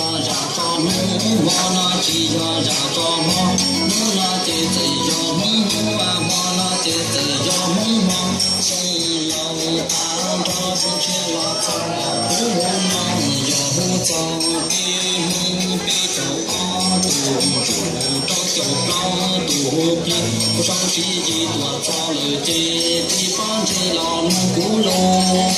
Zam tso hnub hmo no tsis yog zam tso hmo, hnub no ces txawm yog hnub hmo, hmo no ces txawm yog hnub hmo. Xyoo laus av nrog xyoo tshiab los txog, kuv hu no yog hu txog peb Hmoob peb caug ob tus ntsuj plig, rau caum plaub tus hu plig, kuv sau siv yig tuaj txog lawm ces peb pob ntseg los mloog kuv lus.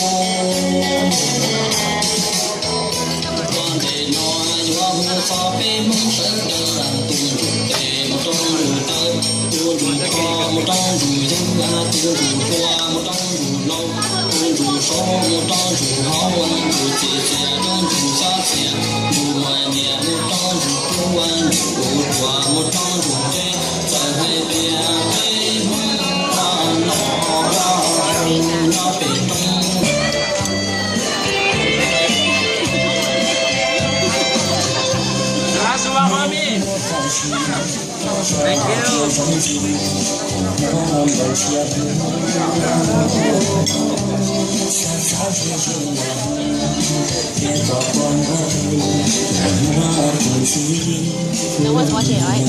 Ua ntej no yuav hu txog peb Hmoob sawv daws, tus ntsuj plig mus rau ntsuj taw, tus ntsuj kho mus rau ntsuj yeeb, tus ntsuj hlua mus rau ntsuj hlau, tus ntsuj saub mus rau ntsuj hauv, tus ntsuj txiv txias rau ntsuj xyob txias, tus ntsuj muaj nyiaj mus rau ntsuj tub, tus ntsuj ruam mus rau ntsuj ntse. Txawm hais tias peb Hmoob ua no ua no pem roob. Thank you. Now what's watching, right?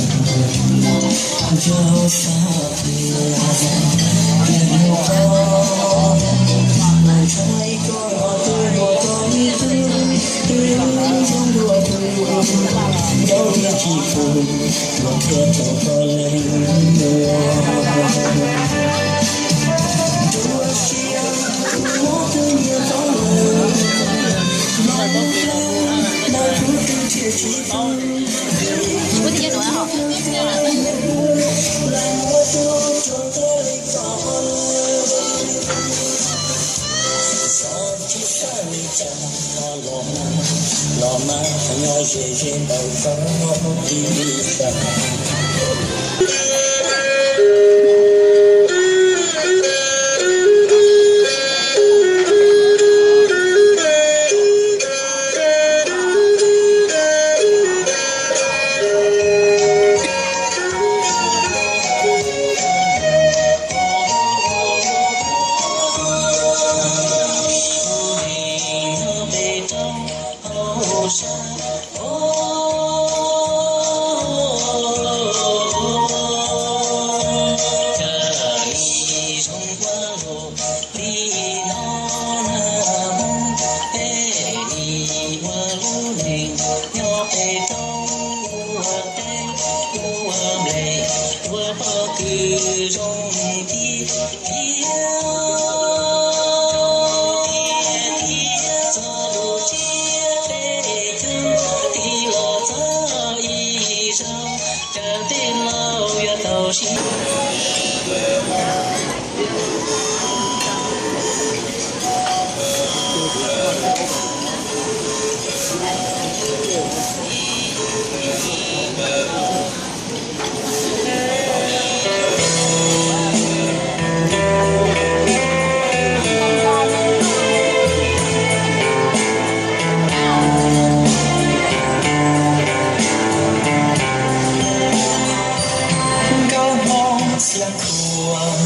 Nkauj Hmoob Xia Khuam,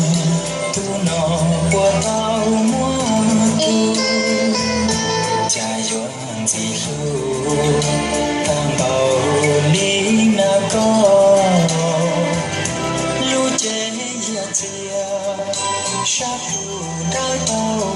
tus no puas tau muaj tus, cas yuav ntxim hlub tag npaum li na koj. Lub cev yog txias sab plhu dawb paug,